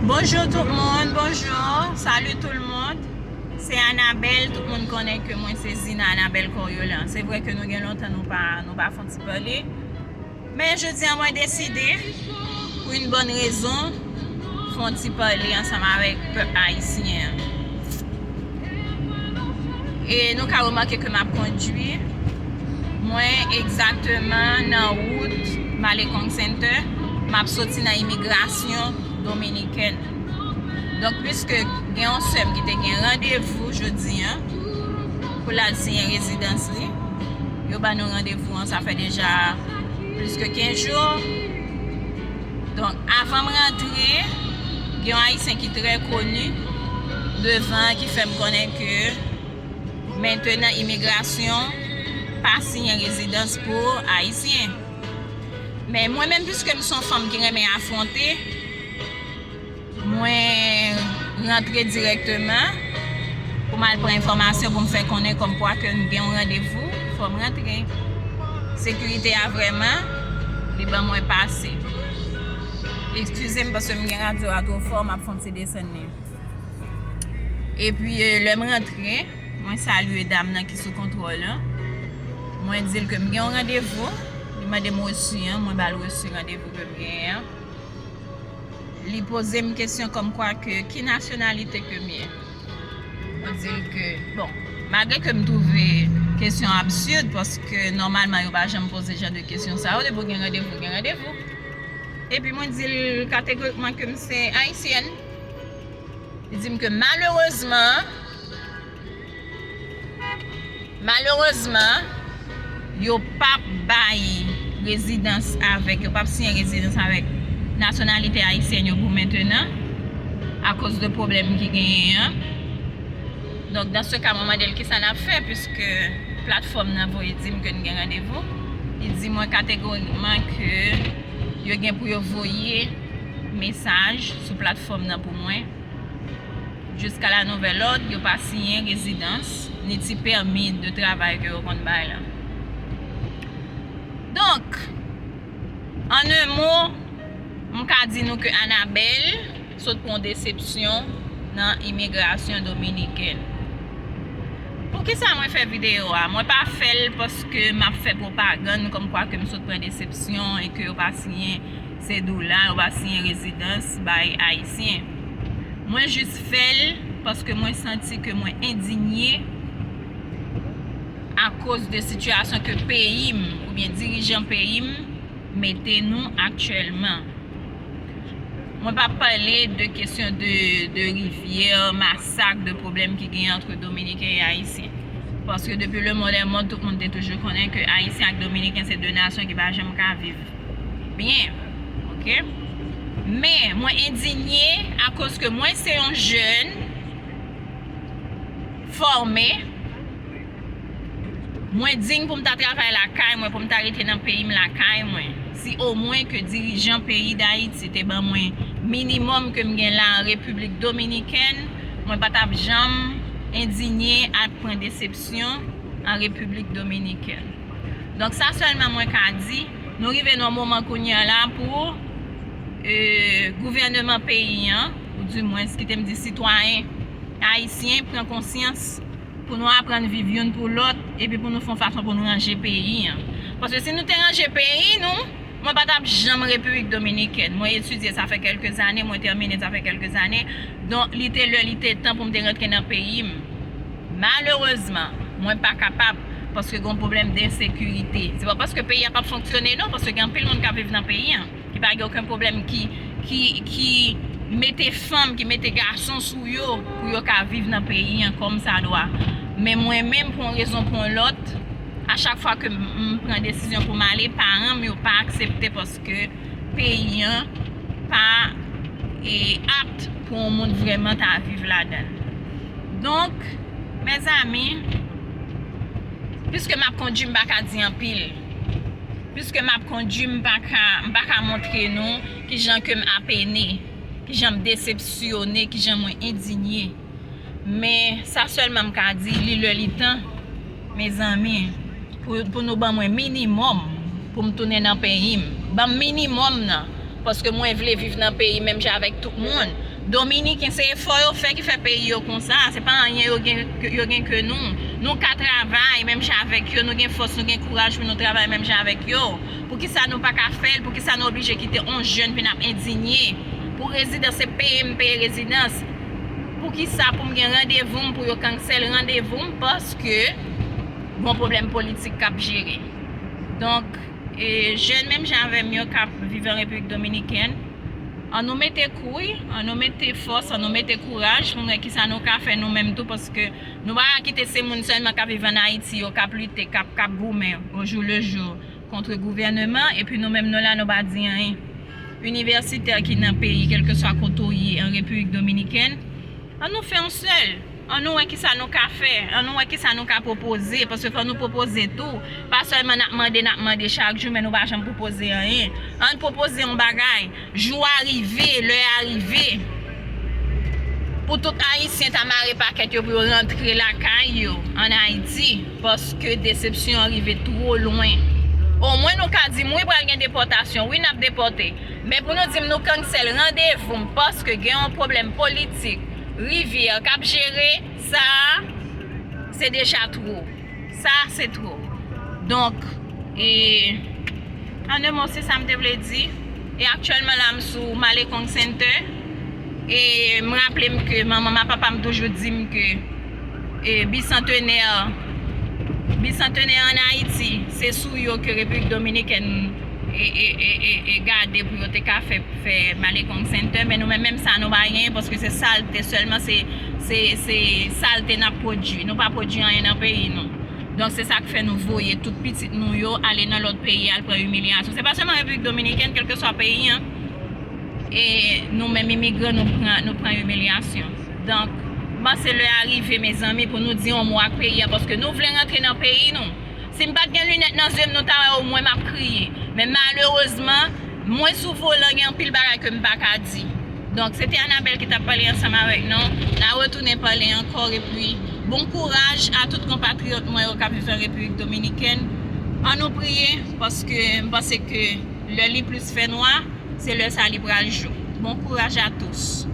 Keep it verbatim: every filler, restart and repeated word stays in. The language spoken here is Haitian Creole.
Bonjou tout moun, bonjou, salut tout le monde. Se Anabelle, tout moun konnen ke mwen se Zina Anabelle Coriolan. Se vre ke nou gen lontan nou pa nou pa fon ti pale. Men jodi a mwen deside, pou yon bòn rezon, fon ti pale ansanm avèk pèp ayisyen an. E nou ka remake ke m ap kondwi. Mwen egzakteman nan wout Malecon Center. M ap soti nan imigrasyon dominikèn. Donk, piske gen yon sè m ki te gen randevou jodi a pou l al siyen rezidans li, yo ban nou randevou an, sa fè deja plis ke kenz jou. Donk, avan m rantre, gen yon ayisyen ki trè koni devan ki fè m konnen ke mentenan imigrasyon pa siyen rezidans pou ayisyen. Men mwen menm, piske m se yon fanm ki renmen afwonte, mwen rantre dirèkteman pou m al pran enfòmasyon pou m fè konnen kòmkwa ke m gen yon randevou, fò m rantre. Sekirite a vrèman, li ban mwen pase. Eskize m paske m gen radyo a twò fò, m ap fè yon ti desann li. Epi, e, lè m rantre, mwen salye dam nan ki sou kontwòl lan. Mwen di l ke m gen yon randevou. Li mande m resi an, mwen ba l resi randevou ke m genyen an. Li poze m kesyon kòmkwa ke ki nasyonalite ke m ye. Mwen di l ke, bon, malgre ke m twouve kesyon absid, paske nòmalman yo pa janm poze jan de kesyon sa yo, depi w gen randevou, w gen randevou. Epi mwen di l kategorikman ke m se ayisyèn. Li di m ke malerezman, malerezman, yo p ap bay rezidans avèk, yo p ap siyen rezidans avèk nasyonalite ayisyèn yo pou mentenan, akoz de pwoblèm ki genyen an. Donk, dans ce cas, mwen mande l kisa n ap fè, piske platfòm nan voye di m ke n gen randevou. Li di mwen kategorikman ke yo gen pou yo voye mesaj sou platfòm nan pou mwen. Jusqu'à la nouvelle ordre, yo pa siyen rezidans, ni ti pèmi de travay ke yo konn bay lan. Donk, en un mot, m ka di nou ke Anabelle sot pran desepsyon nan imigrasyon dominikèn. Poukisa mwen fè videyo a? Mwen pa fè l paske m ap fè pwopagann kòmkwa ke m sot pran desepsyon e ke yo pa siyen cedula, yo pa siyen rezidans bay ayisyen. Mwen jis fè l paske mwen santi ke mwen endinye akoz de sitiyasyon ke peyi m oubyen dirijan peyi m mete nou aktyèlman. Mwen p ap pale de kesyon de, de rivyè, masak, de pwoblèm ki genyen ant Dominiken e Ayisyen. Paske depi le monde est monde, tout moun te toujou konnen ke Ayisyen ak Dominiken se de nasyon ki pa janm ka viv byen. Oke? Men, mwen endinye akoz ke mwen se yon jèn fòme. Mwen diy pou m ta travay lakay mwen, pou m ta rete nan peyi m lakay mwen. Si omwen ke dirijan peyi Dayiti te ban mwen minimòm ke m gen la an Repiblik Dominikèn, mwen pa t ap janm endinye ak pran desepsyon an Repiblik Dominikèn. Donk, sa sèlman mwen ka di, nou rive nan yon moman kounye a la pou, e, gouvèneman peyi an, ou dimwens, kite m di sitwayen ayisyen, pran konsyans pou nou aprann viv youn pou lòt, epi pou nou fè yon fason pou nou ranje peyi an. Paske si nou te ranje peyi nou, mwen pa t ap janm Repiblik Dominikèn. Mwen etidye, sa fè kèlke zane, mwen tèmine, sa fè kèlke zane. Donk, li te lè, li te tan pou m te rantre nan peyi m. Malerezman, mwen pa kapab, paske gen yon pwoblèm de ensekirite. Se pa paske peyi a p ap fonksyone, non, paske gen anpil moun k ap viv nan peyi an ki pa gen okenn pwoblèm, ki, ki, ki mete fanm, ki mete gason sou yo pou yo ka viv nan peyi an kòm sa dwa. Men mwen menm, pou yon rezon pou yon lòt, a chak fwa ke m, m pran desizyon pou m ale, paran m yo pa aksepte paske peyi an pa, e, apt pou yon moun vrèman ta viv ladan l. Donk, mezanmi, piske m ap kondui, m pa ka di anpil. Piske m ap kondui, m pa ka, m pa ka montre nou kijan ke m apene, kijan m desepsyone, kijan mwen endinye. Men sa sèlman m ka di, li lè li tan, mezanmi, pou, pou nou ban mwen minimòm pou m tounen nan peyi m. Ban m minimòm nan, paske mwen vle viv nan peyi menm jan avèk tout moun. Dominiken, se efò yo fè ki fè peyi yo konsa. Se pa anyen yo gen, yo gen ke nou. Nou ka travay menm jan avèk yo, nou gen fòs, nou gen kouraj pou nou travay menm jan avèk yo. Poukisa nou pa ka fè l? Poukisa nou oblije kite yon jèn vin ap endinye? Pou rezidans, se peye m peye rezidans. Poukisa pou m gen randevou m pou yo kansèl randevou m paske gon pwoblèm politik k ap jere? Donk, e, jèn menm jan avè m yo k ap viv an Repiblik Dominikèn, an nou mete kouy, an nou mete fòs, an nou mete kouraj pou n wè kisa nou ka fè nou menm tou, paske nou pa ka kite se moun sèlman k ap viv an Ayiti yo k ap lite, k ap, k ap goumen au jour le jour contre gouvèneman, epi nou menm nou la nou pa di anyen. Inivèsitè ki nan peyi, kèlkeswa kote w ye an Repiblik Dominikèn, an nou fè yon sèl. An nou wè kisa nou ka fè, an nou wè kisa nou ka pwopoze, paske fò nou pwopoze tou. Pa sèlman n ap mande, n ap mande chak jou, men nou pa janm pwopoze anyen. An n pwopoze yon bagay. Jou a rive, lè a rive pou tout Ayisyen ta mare pakèt yo pou yo rantre lakay yo ann Ayiti, paske desepsyon an rive twò lwen. Omwen nou ka di m, wi, pral gen depòtasyon, wi, n ap depòte. Men pou nou di m nou kansèl randevou m paske gen yon pwoblèm politik Rivyè k ap jere, sa a, se deja twò. Sa, se twò. Donk, e, an de mo, se sa m te vle di. E aktyèlman la, m sou Malecon Center. E m raple m ke manman m ak papa m toujou di m ke, e, bisantenè, bisantenè ann Ayiti, se sou yo ke Repiblik Dominikèn e, e, e, e, e gade pou yo te ka fè, fè Malecon Center, men nou menm, menm sa nou pa genyen, paske se salte sèlman, se, se, se salte n ap pwodui. Nou pa pwodui anyen nan peyi nou. Donk, se sa k fè nou voye tout pitit nou yo ale nan lòt peyi al pran imilyasyon. Se pa sèlman Repiblik Dominikèn, kèlkeswa peyi an, e nou menm imigran, nou pran, nou pran imilyasyon. Donk, m panse lè a rive, mezanmi, pou nou di yon mo ak peyi an, paske nou vle rantre nan peyi nou. Si m pa t gen linèt nan zye m, nou ta wè omwen m ap kriye. Men malerezman, mwen sou volan, gen anpil bagay ke m pa ka di. Donk, se te Anabelle ki t ap pale ansanm avèk nou. N a retounen pale ankò, epi bon kouraj a tout konpatriyòt mwen yo k ap viv an Repiblik Dominikèn. An nou priye, paske m panse ke lè li plis fè nwa, se lè sa li pral jou. Bon courage à tous.